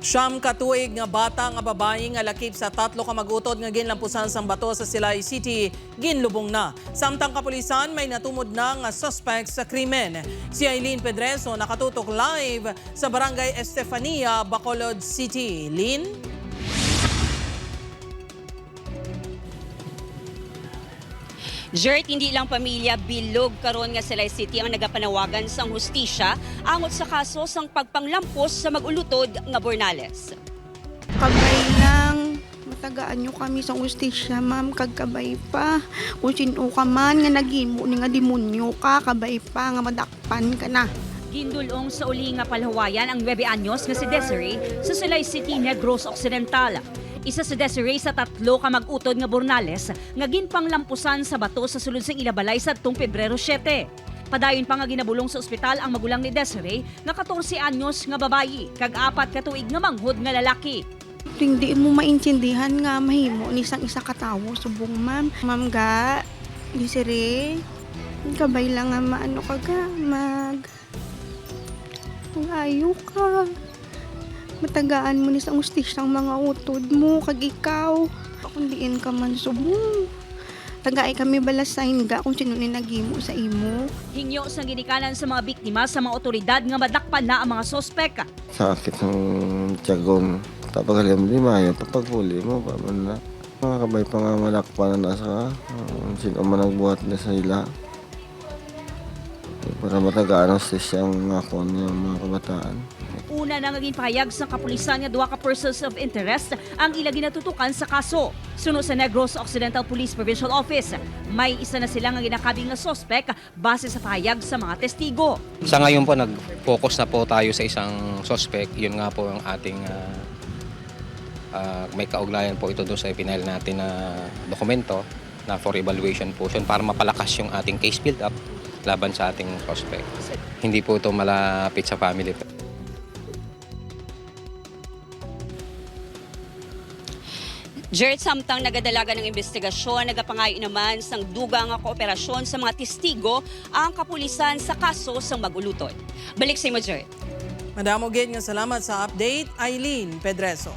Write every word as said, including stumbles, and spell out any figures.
Siyam ka tuig nga bata nga babayi nga lakip sa tatlo ka mag-utod nga ginlampusan sang bato sa Silay City ginlubong na. Samtang kapulisan may natumod na nga suspect sa krimen. Si Eileen Pedreso nakatutok live sa Barangay Estefania, Bacolod City. Lin? Jert, hindi lang pamilya bilog karon nga Silay City ang nagapanawagan sang hustisya angot sa kaso sang pagpanglampos sa mag-ulutod nga Bornales. Kabay lang, matagaan nyo kami sa ustisya, ma'am, kag kabay pa. Kung sino ka man nga naghimo ni nga demonyo ka, kabay pa nga madakpan ka na. Gindul-ong sa uli nga palhuwayan ang nuebe anyos nga si Desiree sa Silay City, Negros Occidental. Isa si Desiree sa tatlo ka mag-utod nga Bornales nga ginpanglampusan sa bato sa sulod sang ila balay sadtong Pebrero siete. Padayon pa nga ginabulong sa ospital ang magulang ni Desiree nga katorse anyos nga babayi kag apat ka tuig nga manghod nga lalaki. Hindi mo maintindihan nga mahimo ni sang isa ka tawo subong, ma'am. Ma'am ga, Desiree, kabay lang nga maano ka ga, mag, mag-ayo ka. Matagaan mo ni sang ustisya ang mga utod mo, kag ikaw, kung diin ka man subong. Tagai kami bala sign ga kung sino ni naghimo sa imo. Hingyo sang ginikanan sa mga biktima sa mga otoridad nga madakpan na ang mga suspek. Sakit ng tiyagon. Tapagalim di mayo, papagpuli mo pa man na. Mga kabay pa nga madakpan na sa uh, sino man nagbuhat na sa ila. Para matagaan ang siyang mga kon yung mga kabataan. Una na nga ginpahayag sa kapulisan nga duha ka persons of interest ang ila ginatutukan sa kaso. Suno sa Negros Occidental Police Provincial Office, may isa na sila nga ginakabing nga suspek base sa pahayag sa mga testigo. Sa ngayon po, nag-focus na po tayo sa isang suspect. Yun nga po ang ating ah, ah, may kaugnayan po ito doon sa ipinail natin na dokumento na for evaluation po siya para mapalakas yung ating case build-up laban sa ating suspect. Hindi po ito malapit sa family. Jert, samtang nagadalagan ang investigasyon, nagapangayo naman sang dugang nga kooperasyon sa mga testigo ang kapulisan sa kaso sang mag-ulutod. Balik sa imo, Jert. Madamo gid nga salamat sa update, Eileen Pedreso.